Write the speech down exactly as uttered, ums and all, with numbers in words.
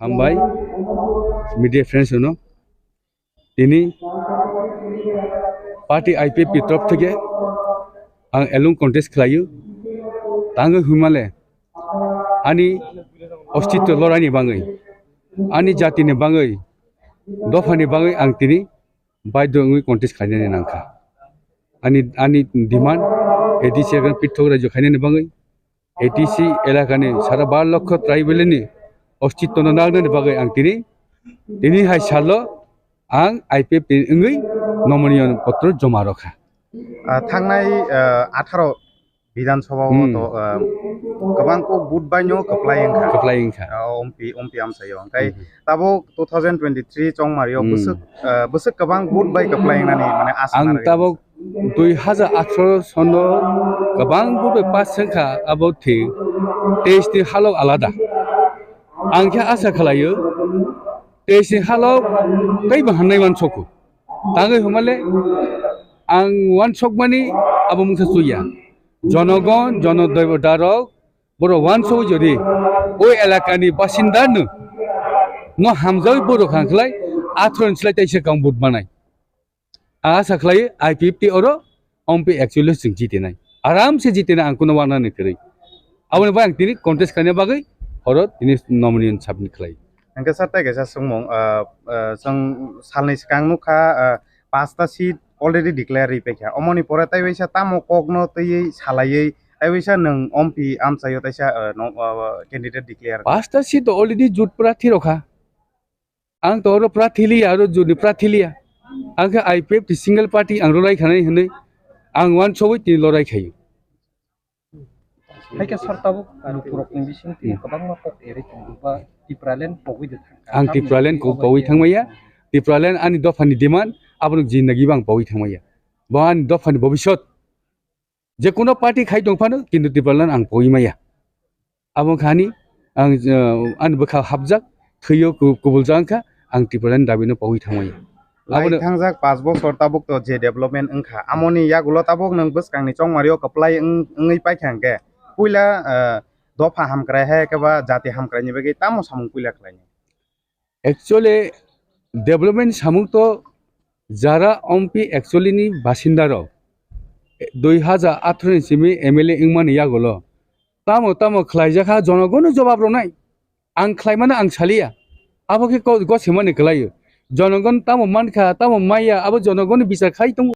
Hambai media friends no tini party I P F T ni torop theke ang alone contest khlaio. Tangwi hwnmale ani ostitto loraini bangwi, ani jatini bangwi, dophani bangwi ang tini baidho wngwi contest khlainani nangkha. Ani, ani demand A D C elakani prithok rajyo khainani bangwi, A D C elakani sara bar lokho tribal ni ostitto no nagnani bagwi ang tini, tini hai salo ang I P F T ni wngwi nomination potro joma rokha. Ah, thangnai, ah, atharo Bidhan Sabha o Hmm. to, ah, kwbang kok vote bai no kwplai wngkha. Kwplai wngkha. Ah, ompi, ompi amsaio. Hwnkhe Hmm. tabuk two thousand twenty-three chongmario Hmm. bwswk, ah, bwswk kwbang vote bai kwplai wngnani mane asa Ang narwkha. Tabuk dui hajar atharo sono kwbang vote bai pass wngkha, abo thik teis ni halok alada. Ang khe asa khlaio, teis ni halok teibo hamnai mansokgo. Tangwi hwnmale ang wansokmani abo mungsa chuya. Jonogon, jonodebadarok, borok wansokwi jodi o elakani basinda no, no hamjawi borok hangkhlai atharo ni slai teisa kang vote manai. Ang asa khlai I P F T oro ompi actually chwng jitinai. Aramse jitinai ang kuno wanani kwrwi. Aboni bai ang tini contest khlaina bagwi oro tini nomination submit khlai. Hwnkhe sir, tei kaisa swngmung, ah, ah, chwng salni swkang nukha, ah, pasta seat already declare rwi paikha. Omoni pore tei waisa tamo kokno twiwi salaiwi, tei waisa nwng ompi amchaio teisa, ah, no, ah, candidate declare. Pasta seat already jut prathi rokha. Ang to oro prathi liya, aro juni prathi liya. Ang khe I P F T single party ang lorai khanai hwnwi ang wansogwi tini lorai khaio. Hai khe sir, tabuk lukurokni bising twi Hmm. kwbangma kok eri tongo ba Tipraland pogwi de thangkha. Ang Tipraland kok pogwi thangmaya. Tipraland ani dophani demand, abono jindagi bang pogwi thangmaya. Bo ani dophani bobisot. Je kuno party khai tong phano, kintu Tipraland ang pogwi maya. Abo wngkha ani, ang, eh, ani bwkha hapjak, thwiyo ku-, kubul jak wngkha, ang Tipraland dabino pogwi thang maya. Lai abono thangjak paanch bosor tabuk to je development wngkha, amoni yagulo tabuk nwng bwskangni chongmario kwplai wng-, wngwi paikha hwnkhe, puila, eh, dopha hamkrai hai khe ba jati hamkraini bagwi tamo samung puila khlainai? Actually, development samung to jara ompi actually ni basinda rok, dui hajar atharo ni simi M L A wngmani yagulo tamo tamo khlaijak kha, jonogono jobab rwnai. Ang khlaimano ang saliya, abo khe ko-, gosemani kwlaio. Jonogon tamo mankha, tamo maya, abo jonogon bichar khai tongo.